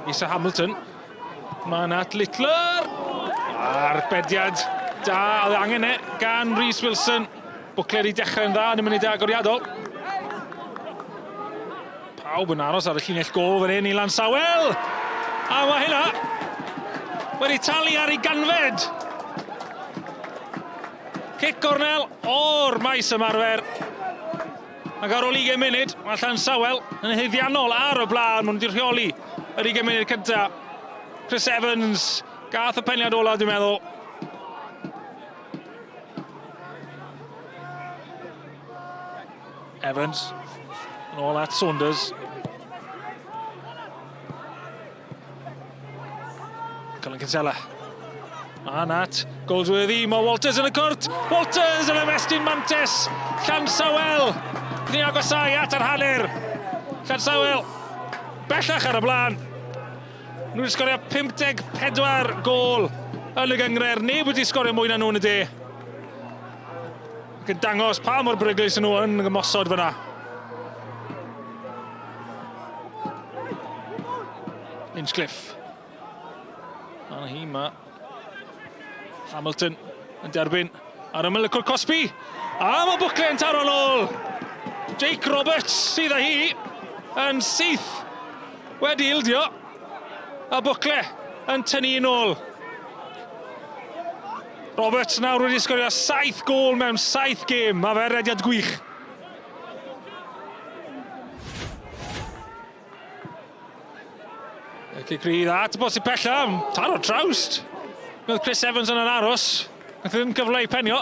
Isa Hamilton. Mae'n at Littler. Arbediad da oedd angen e gan Rhys Wilson. Bwcle wedi dechrau'n dda yn y munud agoriadol. Pawb yn aros ar y llinell gol fan hyn i Lansawel. A mae hynna wedi talu ar ei ganfed. Cic gornel o'r maes ymarfer. Ac ar ôl 20 munud, mae Llansawel yn haeddiannol ar y blaen. Maen nhw wedi rheoli yr 20 munud cyntaf. Chris Evans gath y peniad ola, dwi'n meddwl. Evans, yn ôl at Saunders. Colin Kinsella. Mae'n at Goldsworthy, mae Walters yn y cwrt. Walters yn ymestyn mantes. Llansawel. Ni agosau at yr hanner. Llansawel bellach ar y blaen. Nhw wedi sgorio 54 gôl yn y gynghrair. Neb wedi sgorio mwy na nhw yn y de. Ac yn dangos pa mor beryglus nhw yn ymosod fyna. Hinchcliffe. Ond hi ma. Hamilton yn derbyn ar ymyl y cwrt cosbi. A mae Bwcle yn taro nôl. Jake Roberts sydd â hi yn syth wedi ildio. A Bwcle yn tynnu yn ôl. Roberts nawr wedi sgorio 7 gôl mewn 7 gêm. Mae fe rediad gwych. Y cic rydd at bosib pella, taro trawst. Roedd Chris Evans yn aros. Nath ddim gyfle i penio.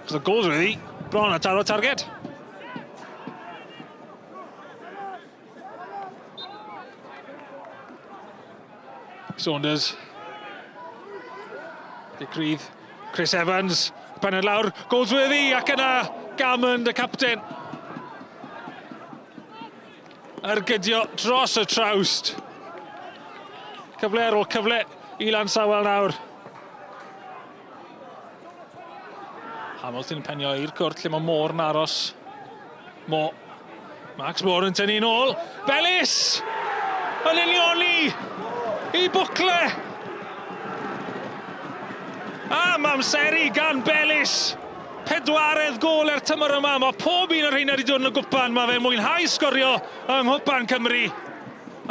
Cos y gols wedi bron a taro targed. Saunders. Cic rydd. Chris Evans. Penod lawr. Goldsworthy ac yna Gammond y capten. Ergydio dros y trawst. Cyfle ar ôl cyfle i Lansawel nawr. Hamilton penio i'r cwrt lle mae Moore yn aros. Moore. Max Moore yn tynnu nôl. Bellis! Yn unioni i Bwcle! Am amseru gan Bellis! Pedwaredd gôl er tymor yma. Mae pob un o'r rheina wedi dod yn y gwpan. Mae fe'n mwynhau sgorio yng Nghwpan Cymru.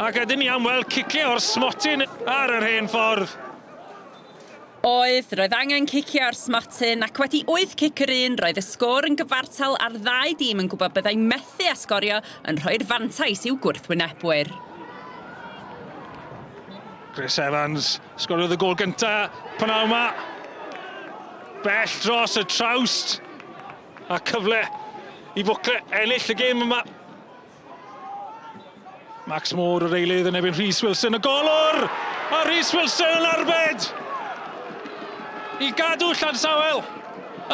Ac ydyn ni am weld ciciau o'r smotyn ar yr hen ffordd. Oedd, roedd angen cicio ar smotyn ac wedi wyth cic yr un, roedd y sgôr yn gyfartal a'r ddau dîm yn gwybod byddai methu â sgorio yn rhoi'r fantais i'w gwrthwynebwyr. Chris Evans sgoriodd y gôl gynta p'nawn 'ma. Bell dros y trawst a cyfle i Fwcle ennill y gêm yma. Max Moore yr eilydd yn ebyn Rhys Wilson y golwr! A Rhys Wilson yn arbed! I gadw Llansawel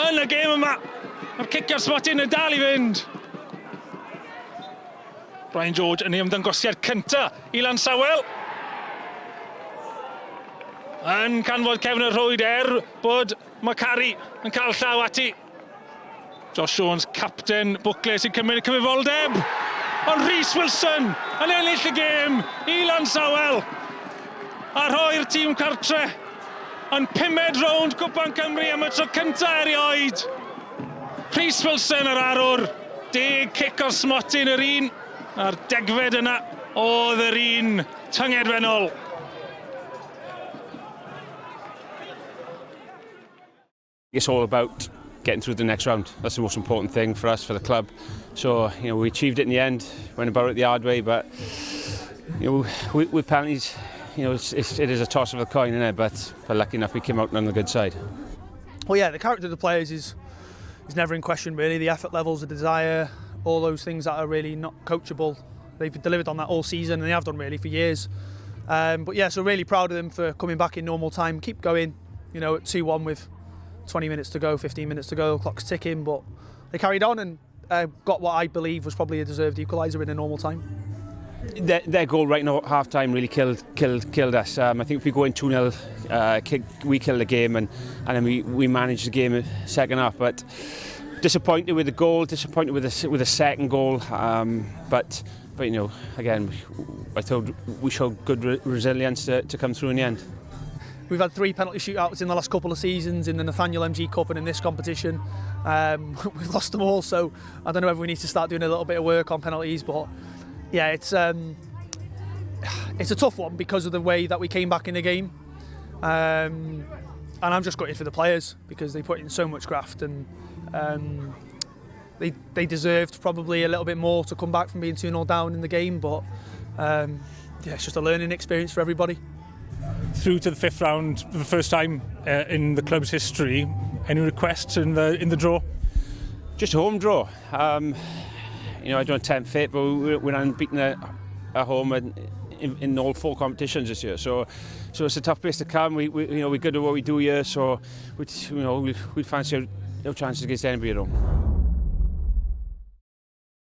yn y gêm yma. Mae'r cicio'r smotyn yn dal i fynd. Brian George yn ei ymddangosiad cynta i Lansawel. Yn canfod cefn y rhwyd er bod Macari yn cael llaw ati. Josh Jones, capten Bwcle sy'n cymryd y cyfrifoldeb. Ond Rhys Wilson yn ennill y gêm i Lansawel. A rhoi'r tîm cartre yn pumed rownd Cwpan Cymru am y tro cyntaf erioed. Rhys Wilson yr arwr, deg cic o'r smotyn yr un, a'r degfed yna oedd yr un tyngedfennol. It's all about getting through the next round. That's the most important thing for us, for the club. So, you know, we achieved it in the end, went about it the hard way, but, you know, with, with penalties, you know, it's, it's, it is a toss of a coin, isn't it? But, but lucky enough, we came out on the good side. Well, yeah, the character of the players is is never in question, really. The effort levels, the desire, all those things that are really not coachable. They've delivered on that all season, and they have done really for years. Um, but yeah, so really proud of them for coming back in normal time. Keep going, you know, at 2-1 with 20 minutes to go, 15 minutes to go, clock's ticking, but they carried on and uh, got what I believe was probably a deserved equaliser in a normal time. Their, their goal right now at half time really killed killed killed us. Um, I think if we go in 2-0, uh, kick, we kill the game and, and then we, we manage the game second half. But disappointed with the goal, disappointed with the, with the second goal. Um, but But again, I thought we showed good resilience to come through in the end. We've had three penalty shootouts in the last couple of seasons in the Nathaniel MG Cup and in this competition. We've lost them all, so I don't know whether we need to start doing a little bit of work on penalties. But yeah, it's a tough one because of the way that we came back in the game. And I'm just gutted for the players because they put in so much graft and they deserved probably a little bit more to come back from being 2-0 down in the game. But yeah, it's just a learning experience for everybody. Through to the fifth round for the first time in the club's history. Any requests in the draw? Just a home draw. I don't tempt fate, but we're unbeaten at home in all four competitions this year. So it's a tough place to come. We you know, we're good at what we do here, so we, you know, we fancy our chances against anybody at home.